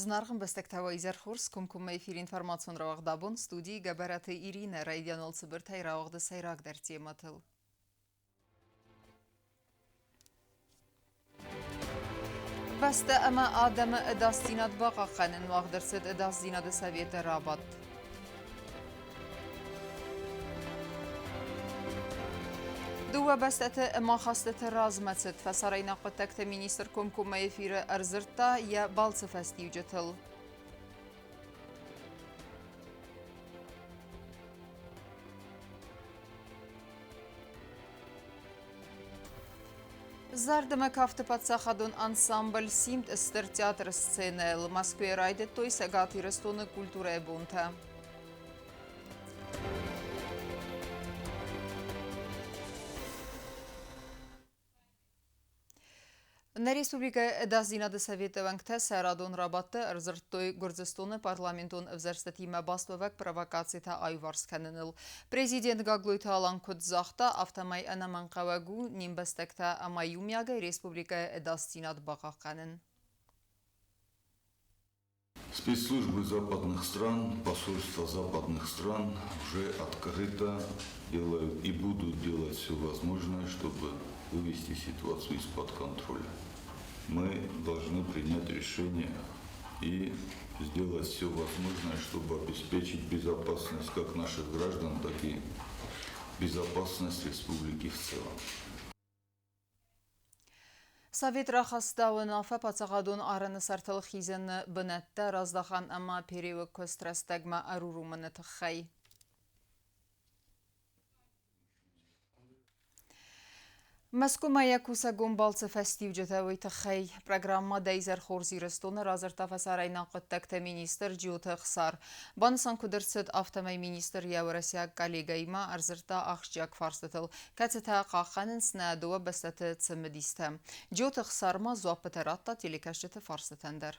Зынаргъ ӕмбӕстӕгтӕ, уӕ изӕр хорз! Комкоммӕ эфиры информацион рауагъд абон студийы Гӕбӕраты Иринӕ райдианыл цыбыртӕй рауагъды сӕйрагдӕр темӕтыл. Бӕстӕ ӕмӕ адӕмы ӕдасдзинад бахъахъхъӕнын уагъд ӕрцыд Ӕдасдзинады советы рабадт. Дыууӕ бӕстӕты ӕмахастыты размӕцыд фӕсарӕйнаг хъуыддӕгты министр комкоммӕ эфиры ӕрдзырдта йӕ балцы фӕстиуджытыл. Зардӕмӕ кафты паддзахадон ансамбль «Симд» стыр театры сценӕйыл Мӕскуыйы райдыдтой Цӕгат Ирыстоны культурӕйы бонтӕ. Нӕ республикӕйы Ӕдасдзинады советы уӕнгтӕ сӕ радон рабадты ӕрдзырдтой Гуырдзыстоны парламентон ӕвзӕрстытимӕ бастуӕвӕг провокацитӕ аиуварс кӕныныл. Президент Гаглойты Алан куыд загъта, афтӕмӕй ӕнӕмӕнгхъӕуӕг у не мбӕстӕгтӕ ӕмӕ иумиагӕй республикӕйы ӕдасдзинад бахъахъхъӕнын. Спецслужбы западных стран, посольства западных стран уже открыто делают и будут делать все возможное, чтобы вывести ситуацию из-под контроля. Мы должны принять решение и сделать все возможное, чтобы обеспечить безопасность как наших граждан, так и безопасность республики в целом. Совет рахаста уынаффӕ паддзахадон арӕны сӕртыл хизӕны бынӕттӕ раздахӕн ӕмӕ период куыст рӕстӕгмӕ ӕруромыны тыххӕй. Мӕскуымӕ йӕ кусӕгон балцы фӕстиуджытӕ уый тыххӕй программӕ Дӕ изӕр хорз Ирыстоны радзырдта фӕсарӕйнаг хъуыддӕгты министр Джиоты Ӕхсар. Банысан куыд ӕрцыд, афтӕмӕй министр йӕ уӕрӕсейаг коллегӕимӕ ӕрдзырдта ахсджиаг фарстытыл, кӕцытӕ хъахъхъӕнынц нӕ дыууӕ бӕстӕты цымыдистӕ. Джиоты Ӕхсар ма дзуаппытӕ радта телекӕсджыты фарстытӕн дӕр.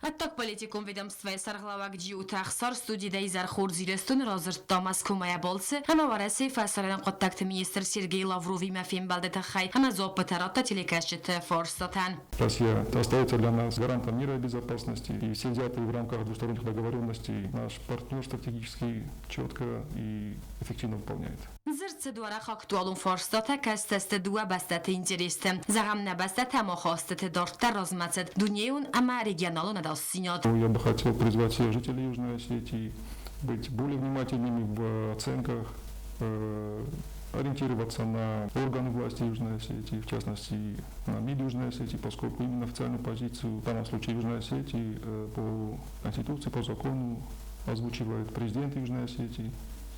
Ӕддагполитикон ведомствӕйы сӕргълӕууӕг Джиоты Ӕхсар студийы изӕр хорз Ирыстоны радзырдта Мӕскуымӕ балцы ӕмӕ Уӕрӕсейы фӕсарӕйнаг хъуыддӕгты министр Сергей Лавровимӕ фембӕлды тыххӕй ӕмӕ дзуаппытӕ радта телекӕсджыты фарстатӕн. Россия остается для нас гарантом мира и безопасности, и все взятые в рамках двусторонних договоренностей наш партнер стратегически четко и эффективно выполняет. Дзырд цыд уӕрӕх актуалон фарстатӕ, кӕцытӕ сты дыууӕ бӕстӕты интерестӕ. Зӕгъӕм, нӕ бӕстӕтӕ ӕмахастыты дарддӕр размӕцыд дунейон ӕмӕ регионалон ӕдасдзинад. Я бы хотел призвать всех жителей Южной Осетии быть более внимательными в оценках, ориентироваться на органы власти Южной Осетии, в частности, на МИД Южной Осетии, поскольку именно официальную позицию, в данном случае Южной Осетии, по Конституции, по закону озвучивает президент Южной Осетии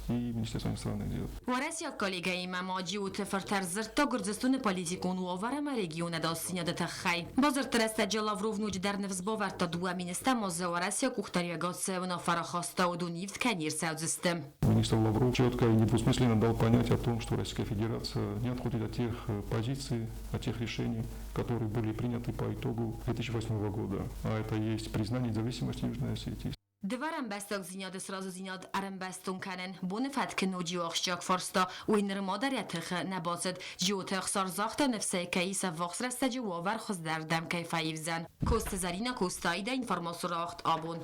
и Министерство иностранных дел. Уӕрӕсейаг коллегӕимӕ ма Джиоты фырт ӕрдзырдта Гуырдзыстоны политикон уавӕр ӕмӕ регионы ӕдасдзинады тыххӕй. Бадзырдты рӕстӕджы Лавров ноджыдӕр ныфс бавӕрдта дыууӕ министр ӕмӕ дзы Уӕрӕсейы къухдариуӕгад цы уынаффӕ рахаста, уыдон ивд кӕй не рцӕудзысты. Министр Лавров четко и недвусмысленно дал понять о том, что Российская Федерация не отходит от тех позиций, от тех решений, которые были приняты по итогу 2008 года. А это есть признание независимости Южной Осетии. Дывӕр ӕмбӕстагдзинады сразыдзинад ӕрӕмбӕстон кӕнын боны фӕткы ноджы ахсджиаг фарста, уый нырма дӕр йӕ тыхы нӕ бацыд. Джиоты Ӕхсар загъта, ныфсӕй кӕй ис ӕввахс рӕстӕджы уавӕр хуыздӕрдӕм кӕй фӕивдзӕн. Коцты Зӕринӕ Костайы информацион рауагъд абон.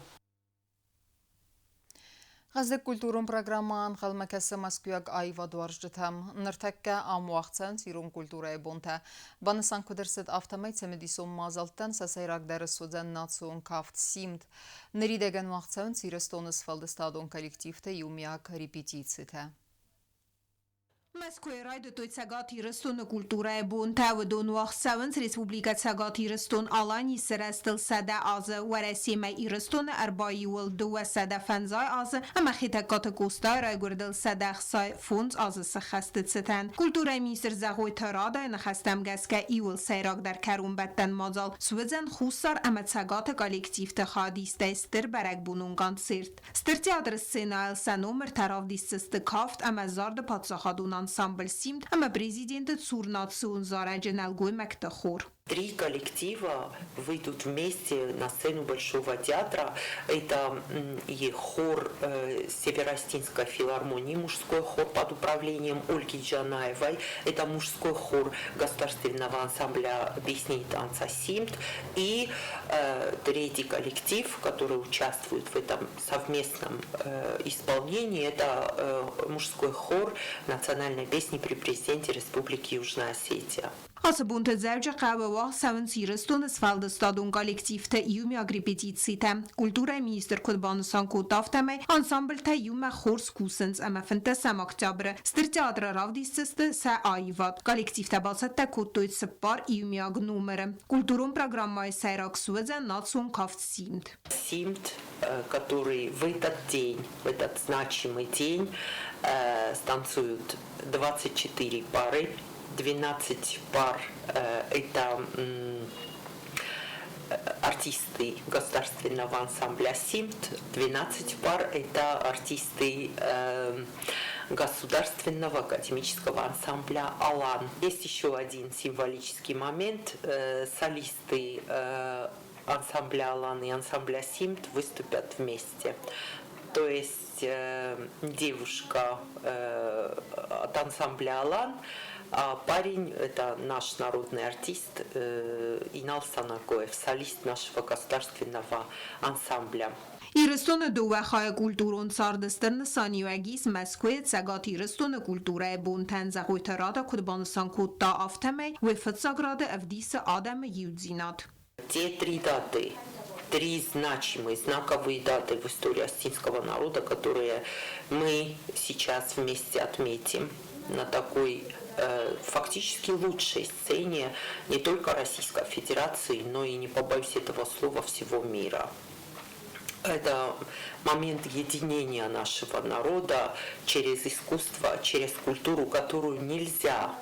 Хъӕздыг культурон программӕ ӕнхъӕлмӕ кӕсы мӕскуыйаг аивадуарзджытӕм. Ныртӕккӕ ам уагъд цӕуынц ирон культурӕйы бонтӕ. Банысан куыд ӕрцыд, афтӕмӕй цымыдисон мадзӕлттӕн сӕ сӕйрагдӕр суыдзӕн национ кафт «Симд». Ныридӕгӕн уагъд цӕуынц Ирыстоны сфӕлдыстадон коллективты иумиаг репетицитӕ. Мӕскуыйы райдыдтой Цӕгат Ирыстоны культурӕйы бонтӕ. Уыдон уагъд цӕуынц Республикӕ Цӕгат Ирыстон-Аланийы сырӕзтыл 100 азы, Уӕрӕсемӕ Ирыстоны ӕрбаиуыл 250 азы ӕмӕ Хетӕгкаты Къостайы райгуырдыл 165 азы сыххӕсты цытӕн. Культурӕйы министр Зӕгъойты Радайы ныхӕстӕм гӕсгӕ иууыл сӕйрагдӕр кӕронбӕттӕн мадзал суыдзӕн Хуссар ӕмӕ Цӕгаты коллективты хайадистӕй стыр бӕрӕгбонон концерт. Стыр театры сценӕйыл сӕ номыртӕ равдисдзысты кафт ӕмӕ зарды паддзахадон ансамбль «Симд» ӕмӕ президенты цур национ зарӕджы нӕлгоймӕгты хор. Три коллектива выйдут вместе на сцену Большого театра. Это и хор Северо-Остинской филармонии, мужской хор под управлением Ольги Джанаевой. Это мужской хор государственного ансамбля песни и танца «Симт». И третий коллектив, который участвует в этом совместном исполнении, это мужской хор национальной песни при президенте Республики Южная Осетия. Ацы бонты Дзӕуджыхъӕуы уагъд цӕуынц Ирыстоны сфӕлдыстадон коллективты иумиаг репетицитӕ. Культурӕйы министр куыд банысан кодта, афтӕмӕй ансамблтӕ иумӕ хорз кусынц ӕмӕ 15 октябры Стыр театры равдисдзысты сӕ аивад. Коллективтӕ бацӕттӕ кодтой цыппар иумиаг номеры. Культурон программӕйы сӕйраг суыдзӕн национ кафт «Симд». «Симд», который в этот день, в этот значимый день станцуют 24 пары. 12 пар это артисты государственного ансамбля «Симт», 12 пар это артисты государственного академического ансамбля «Алан». Есть еще один символический момент. Солисты ансамбля «Алан» и ансамбля «Симт» выступят вместе. То есть девушка от ансамбля «Алан», а парень – это наш народный артист Инал Санакоев, солист нашего государственного ансамбля. Ирыстоны дыууӕ хайы культурон царды стыр нысаниуӕг ис Мӕскуыйы Цӕгат Ирыстоны культурӕйы бонтӕн. Зӕгъойты Рада куыд банысан кодта, афтӕмӕй уый фыццаг рады ӕвдисы адӕмы иудзинад. Те три даты, три значимые, знаковые даты в истории осетинского народа, которые мы сейчас вместе отметим на такой фактически лучшей сцене не только Российской Федерации, но и, не побоюсь этого слова, всего мира. Это момент единения нашего народа через искусство, через культуру, которую нельзя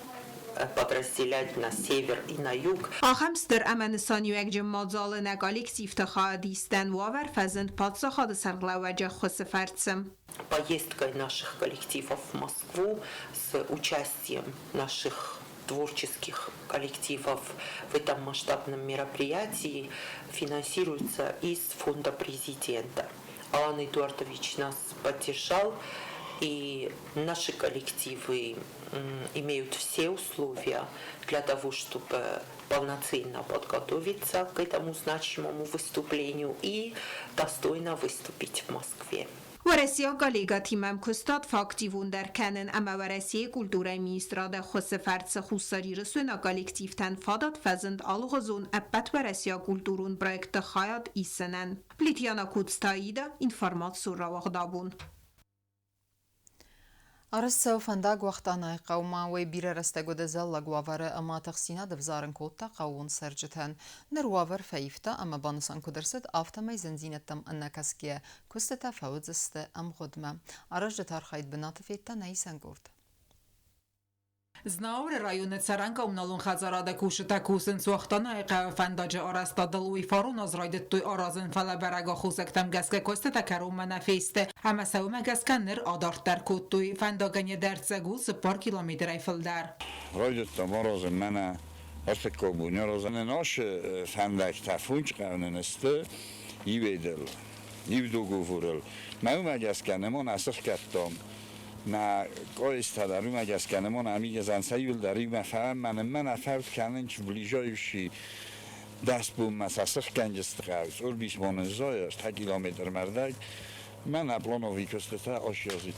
подразделять на север и на юг. Ахӕм стыр ӕмӕ нысаниуӕгджын мадзалы нӕ коллективты хайадистӕн уавӕр фӕзынд паддзахады сӕргълӕууӕджы ӕххуысы фӕрцы. Поездкой наших коллективов в Москву с участием наших творческих коллективов в этом масштабном мероприятии финансируется из фонда президента. Алан Эдуардович нас поддержал, и наши коллективы имеют все условия для того, чтобы полноценно подготовиться к этому значимому выступлению и достойно выступить в Москве. Уӕрӕсейаг коллегӕтимӕ ӕмкуыстад фӕактивондӕр кӕнын ӕмӕ Уӕрӕсейы культурӕйы министрады ӕххуысы фӕрцы хуссарирыстойнаг коллективтӕн фадат фӕзынд алыгъуызон ӕппӕтуӕрӕсейаг культурон проектты хайад исынӕн. Плитьяна Куцтаида, информацион рауагъдабон. Арӕзт цӕуы фӕндаг Уахтъанайы хъӕумӕ. Уый бирӕ рӕстӕг уыд ӕдзӕллаг уавӕры ӕмӕ тыхстдзинад ӕвзарын кодта хъӕууон цӕрджытӕн. Ныр уавӕр фӕивта ӕмӕ банысан куыд ӕрцыд, афтӕмӕй зындзинӕдтӕм ӕнӕкӕсгӕйӕ куыстытӕ фӕуыдзысты ӕмгъуыдмӕ. Аразджыты архайд бынаты федта нӕ исӕн къорд. Знауыры районы цӕрӕн-коммуналон хӕдзарады кусджытӕ кусынц Уахтъанайы хъӕуы фӕндаджы арӕзтадыл. Уый фарон аз райдыдтой аразын, фӕлӕ бӕрӕг аххосӕгтӕм гӕсгӕ куыстытӕ кӕронмӕ нӕ фесты ӕмӕ сӕ уымӕ гӕсгӕ ныр адарддӕр кодтой. Фӕндагӕн йӕ дӕрддзӕг у 4 километрӕй фылдӕр. Райдыдтам аразын мӕнӕ ӕртыккаг бон аразын. Нашы фӕндӕгтӕ фунчхъӕуы сты иуедыл, иу договорыл. Мӕ уымӕ гӕсгӕ нымон ӕсыхгӕдтам нӕ къоистӕ дӕр уымӕ гӕсгӕ нымон ам игӕзӕн сӕ иуыл дӕр иумӕ фӕмӕ ныммӕ нӕ фӕуд кӕнын ближайший 10 бонмӕ сӕ сыхгӕнджысты хъӕу Цъурбисбоны зайы 3 километрмӕ рдӕг. Мӕнӕ плановый куыстытӕ асиазит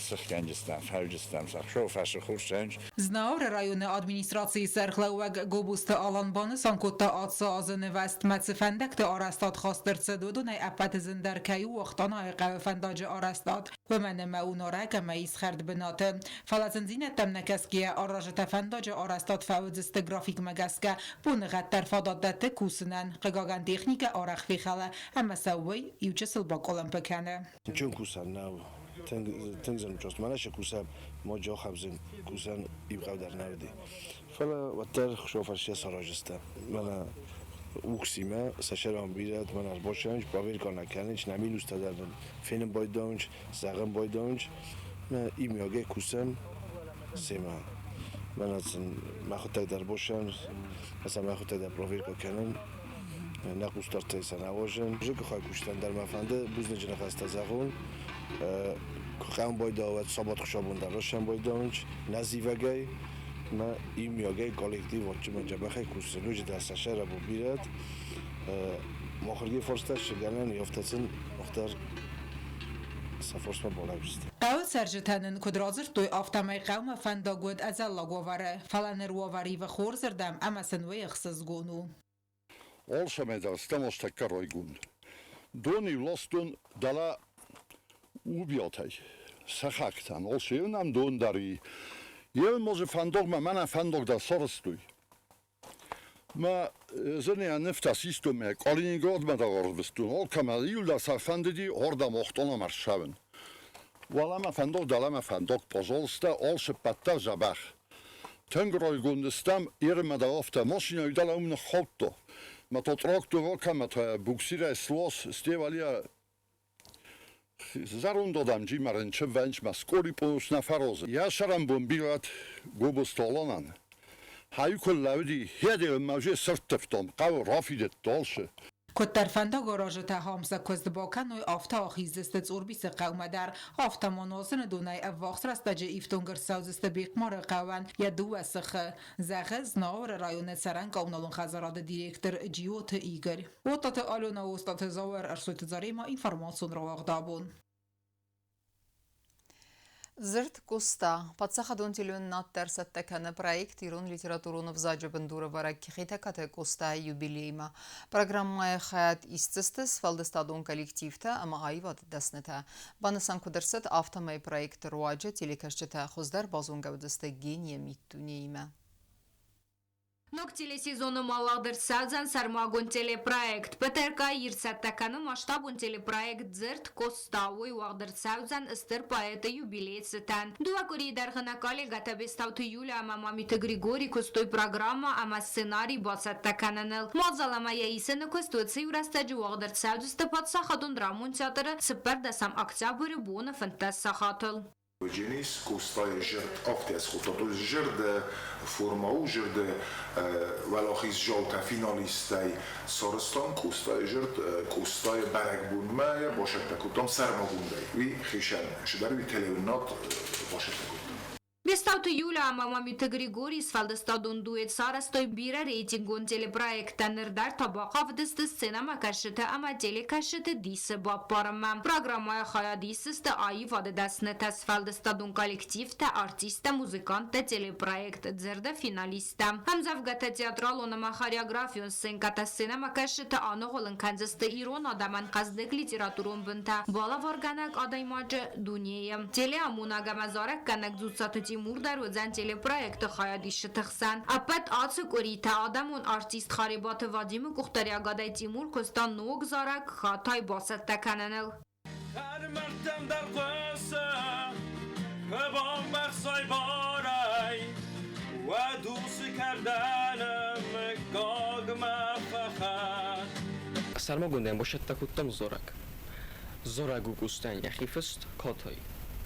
сыхгӕнджыстӕм, фӕуджыстӕм, сӕхсӕв фӕсыхур сӕнч. Знауыры районы администрацийы сӕргълӕууӕг Гобозты Алан банысан кодта, ацы азы нывӕзтмӕ цы фӕндӕгты арӕзтад хаст ӕрцыд, уыдонӕй ӕппӕты зындӕр кӕй у Уахтъанайы хъӕуы фӕндаджы арӕзтад. Уымӕн ӕмӕ у нарӕг ӕмӕ ис хӕрд бынаты. Фӕлӕ зындзинӕдтӕм нӕ кӕсгӕйӕ, аразджытӕ фӕндаджы арӕзтад фӕуыдзысты графикмӕ гӕсгӕ. Боныгъӕд дӕр фадат дӕтты кусынӕн. Хъыгагӕн, техникӕ арӕх фехӕлы ӕмӕ сӕ уый иучысыл бакъуылымпы кӕны. Чын кусӕн нӕу, тынг зын участ. Мӕнӕ сӕ кусӕн, моджы ахӕм зын кусӕн иу хъӕу дӕр нӕ уыди. Фӕлӕ уӕддӕр шофыр се саразджыстӕ. Мӕнӕ уксимӕ сӕ сӕрӕн бирӕт, мӕнӕ ӕрбацӕуынц, проверка нӕ кӕнынц, нӕ минустӕ дӕр нын фенын байдауынц, зӕгъын байдауынц. Мӕ имиагӕй кусӕм семӕ. Мӕнӕ сын мӕхуыдтӕг дӕр босӕн, сӕ мӕхуыдтӕг дӕр проверка кӕнын. Нӕ хъусдардтӕй сӕ нӕ уозын. Зыкы кустӕн дӕр мӕ фӕнды бузныджы ныхӕстӕ зӕгъун. Куы хъӕум байдауӕд, сабат хуысабон дӕр рӕсӕн байдауынч, нӕ зивӕгӕй, мӕ иумиагӕй коллектив отчымӕ джабахӕй кусы. Ноджы дӕр сӕ сӕрабо бирӕт. Махырги форстӕ сыгӕнӕн ёфтӕцын охтӕр сӕ форсмӕ балӕуджысты. Хъӕуы цӕрджытӕ нын куыд радзырдтой, афтӕмӕй хъӕумӕ фӕндаг уыд ӕдзӕллаг уавӕры, фӕлӕ ныр уавӕр ивы хорзырдӕм ӕмӕ сын уый ӕхсызгон у. Алцӕмӕй дӕр стӕм астӕккӕ райгонд. Дон-иу ластон дӕлӕ Убиатӕй, сыхӕгтӕн, алцы нӕм дон дӕр и. Еу ма дзы фӕндагмӕ мӕнӕ фӕндаг дӕр сарӕзтой. Мӕ зӕрдӕ нывтӕ систон мӕ Калининградмӕ дӕр ӕрвыстон. Алкӕмӕ иуылдӕр сӕ фӕндыди ардӕм Ахтанамӕ ссӕуын. Уӕлӕмӕ фӕндаг, дӕлӕмӕ фӕндаг, пожалуйста, алцыппӕт дӕр дзӕбӕх. Тынг райгонд стӕм, Ирмӕ дӕр афтӕ машинӕйы дӕлӕ уым ныххаудта. Мӕ та трактор акӕмӕ та буксирӕй слас, стевалия Зӕронд адӕм джимарӕн чыввӕнчмӕ скъоли пъолос нӕ фӕразы. Йӕ сӕрӕнбон бирӕт Гобозты Аланӕн. Хӕйы куы лӕууыди, хедеры мӕ сӕрттывтон, хъӕуы рафидыдта алцы. Куыддӕр фӕндагаразджытӕ хӕмцӕг куыст бакӕной, афтӕ ахиздзысты Цъорбисы хъӕумӕ дӕр. Афтӕ ма нозыны донӕй ӕввахс рӕстӕджы ифтонг ӕрцӕудзысты Бехъмары хъӕуӕн йӕ дыууӕ сыхы, зӕгъы Знауыры районы цӕрӕн коммуналон хӕдзарады директор Джиоты Игорь. Оттаты Алена, Остъаты Зауыр, Ӕрсойты Заремӕ, информацион рауагъд абон. Дзырд Къоста паддзахадон телеуынынад дӕр цӕттӕ кӕны проект ирон литературон ӕвзаджы бындурӕвӕрӕг Хетӕгкаты Къостайы юбилеймӕ. Программӕйы хайад исдзысты сфӕлдыстадон коллективтӕ ӕмӕ аивады дӕснытӕ. Банысан куыд ӕрцыд, афтӕмӕй проекты руаджы телекӕсджытӕ хуыздӕр базонгӕ уыдзысты генийы миддунеимӕ. Ног телесезоны ма уагъд ӕрцӕудзӕн сӕрмагонд телепроект. ПТРК-йы ӕрцӕттӕ кӕны масштабон телепроект «Дзырд Къоста». Уый уагъд ӕрцӕудзӕн стыр поэты юбилейы цытӕн. Дыууӕ къуырийы дӕргъы нӕ коллегӕтӕ Бестауты Юля ӕмӕ Мамиты Григорий куыстой программӕ ӕмӕ сценарий бацӕттӕ кӕныныл. Мадзал ӕмӕ йӕ исыны куыст уыцы иу рӕстӕджы уагъд ӕрцӕудзысты Паддзахадон драмон театры 14 октябры боны 15 сахатыл. Денис Костайы зӕрд афтӕ схуыдта, зӕрдӕ форма у, зӕрдӕ уӕлахиздзаутӕ финалисттӕй сарӕзтам Къостайы зӕрд Къостайы бӕрӕгбонмӕ йӕ бацӕттӕ кодтам сӕрмагондӕй. Уый хицӕн цыдӕр уый телеуынынад бацӕттӕ кодтам. Бестауты Юля ӕмӕ Мамиты Григорий сфӕлдыстадон дуэт сарӕзтой бирӕ рейтингон телепроекттӕ. Ныр дӕр та бахъавыдысты сценӕмӕкӕсджытӕ ӕмӕ телекӕсджыты дисы баппарынмӕ. Программӕйы хайад исдзысты аивады дӕснытӕ, сфӕлдыстадон коллективтӕ, артисттӕ, музыканттӕ, телепроект «Дзырды финалисттӕ». Ӕмдзӕвгӕтӕ театралон ӕмӕ хореографион сценкӕтӕ сценӕмӕкӕсджыты аныгъуылын кӕндзысты ирон адӕмӕн хъӕздыг литературон бынтӕ, балӕваргӕнӕг адӕймаджы дунейы. Телеамонӕг ӕмӕ зарӕггӕнӕг Дзуццаты Тимур дӕр уыдзӕн телепроекты хайадисджыты хсӕн. Ӕппӕт ацы къуыритӕ адӕмон артист Харебаты Вадимы къухдариӕгадӕй Тимур куыста ног зарӕг Хатай бацӕттӕ кӕныныл. Мӕрдтӕм дӕр хъуысы, куы бамбӕхсай барӕй, уӕд уыцы кӕрдӕны мыггагмӕ фӕхӕр. Сӕрмагондӕй басӕттӕ кодтам зарӕг. Зарӕг у Къостайӕн йӕхи фыст Катай.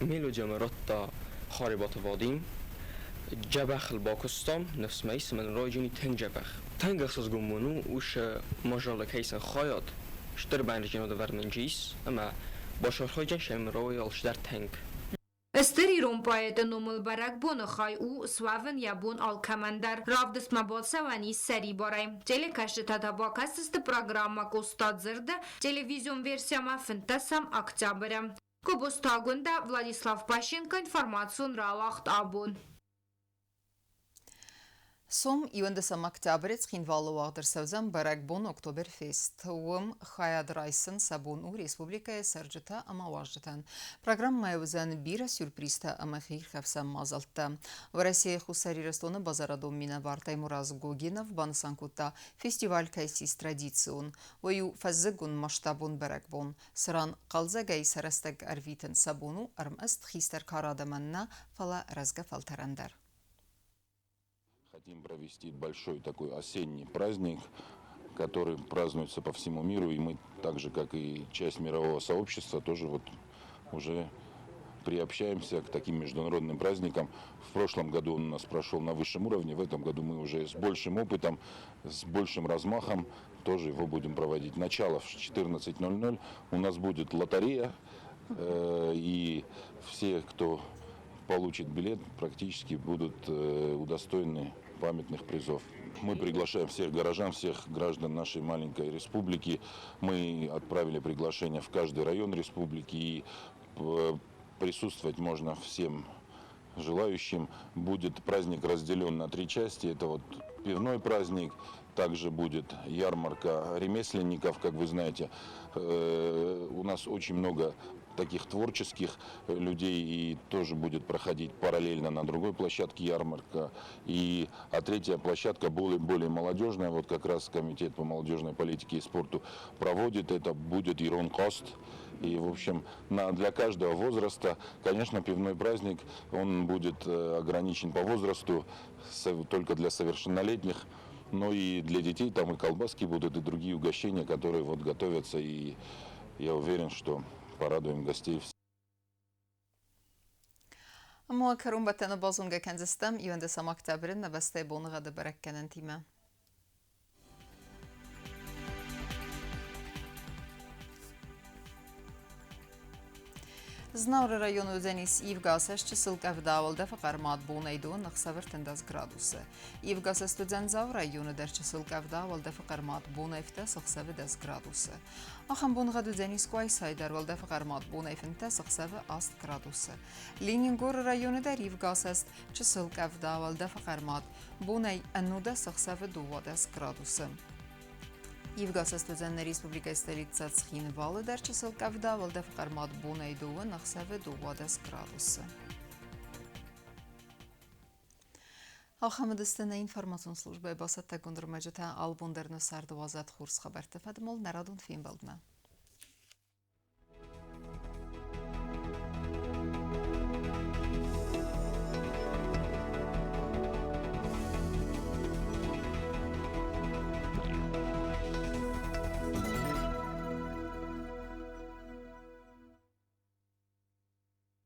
Мелодиямӕ радта Харебаты Вадим. Джӕбӕх ыл бакуыстам, ныфс мӕ ис, ӕмӕ нын райджын и тынг джӕбӕх. Тынг ӕхсызгон мын у, уыцы мадзалы кӕй сын хайад, стыр бӕрнджынады ӕвӕрмӕнджы ис, ӕмӕ бацархайдзӕн сӕм роял стыр тынг. Стыр ирон поэты номыл бӕрӕгбоны хай у суӕвын йӕ бон алкӕмӕн дӕр. Равдыстмӕ бацӕуӕн ис сӕрибарӕй. Телекӕсджытӕ та бакӕсдзысты программӕ Къоста дзырды телевизион версиямӕ 15 октябры. Гобозты Агуындӕ, Владислав Пащенко, информацион рауагъд абон. Сом 11 октябры Цхинвалы уагъд ӕрцӕудзӕн бӕрӕгбон Октоберфест. Уым хайад райсын сӕ бон у республикӕйы цӕрджытӕ ӕмӕ уазджытӕн. Программӕйы уыдзӕн бирӕ сюрпризтӕ ӕмӕ хиирхӕфсӕн мадзӕлттӕ. Уӕрӕсейы Хуссар Ирыстоны базарадон минӕвар Таймураз Гогинов банысан кодта, фестиваль кӕй ссис традицион. Уый у фӕззыгон масштабон бӕрӕгбон, цыран хъӕлдзӕгӕй сӕ рӕстӕг ӕрвитын сӕ бон у ӕрмӕст хистӕр кары адӕмӕн нӕ, фӕлӕ рӕзгӕ фӕлтӕрӕн дӕр. Хотим провести большой такой осенний праздник, который празднуется по всему миру, и мы, так же, как и часть мирового сообщества, тоже вот уже Приобщаемся к таким международным праздникам. В прошлом году он у нас прошел на высшем уровне, в этом году мы уже с большим опытом, с большим размахом тоже его будем проводить. Начало в 14:00, у нас будет лотерея, и все, кто получит билет, практически будут удостоены памятных призов. Мы приглашаем всех горожан, всех граждан нашей маленькой республики. Мы отправили приглашение в каждый район республики, и присутствовать можно всем желающим. Будет праздник разделен на три части. Это вот пивной праздник, также будет ярмарка ремесленников, как вы знаете. У нас очень много таких творческих людей, и тоже будет проходить параллельно на другой площадке ярмарка. А третья площадка более молодежная, вот как раз комитет по молодежной политике и спорту проводит, это будет Ирон Кост. И, в общем, для каждого возраста, конечно, пивной праздник, он будет ограничен по возрасту, только для совершеннолетних, но и для детей там и колбаски будут, и другие угощения, которые вот готовятся, и я уверен, что порадуем гостей. Ӕмӕ кӕронбӕттӕны базонгӕ кӕндзыстӕм 11 октябры нӕ бӕстӕйы боныгъӕды бӕрӕггӕнӕнтимӕ. Знауыры районы уыдзӕнис ивгӕ асӕст чысыл къӕвда, уӕлдӕфы хъӕрмад бонӕй дон ӕхсӕв 13 градусы. Ивгӕ асӕст уыдзӕн Дзауы районы дӕр чысыл къӕвда, уӕлдӕфы хъӕрмад бонӕй 15 ӕхсӕвы 10 градусы. Ахӕм боныгъӕд уыдзӕнис Къуайсайы дӕр, уӕлдӕфы хъӕрмад бонӕй 15 ӕхсӕвы 8 градусы. Ленингоры районы дӕр ивгӕ асӕст чысыл къӕвда, уӕлдӕфы хъӕрмад бонӕй 11 ӕхсӕвы 12 градусы. Ивгӕ асӕст уыдзӕн нӕ республикӕйы столицӕ Цхинвалы дӕр чысыл къӕвда, уӕлдӕфы хъӕрмад бонӕй 2 ӕхсӕвы 12 градусы. Ахӕм уыдысты нӕ информацион службӕйы бацӕттӕгонд ӕрмӕджытӕ. Алыбон дӕр нӕ царды уадзӕд хорз хабӕртты фӕдмол нӕ радон фембӕлдмӕ.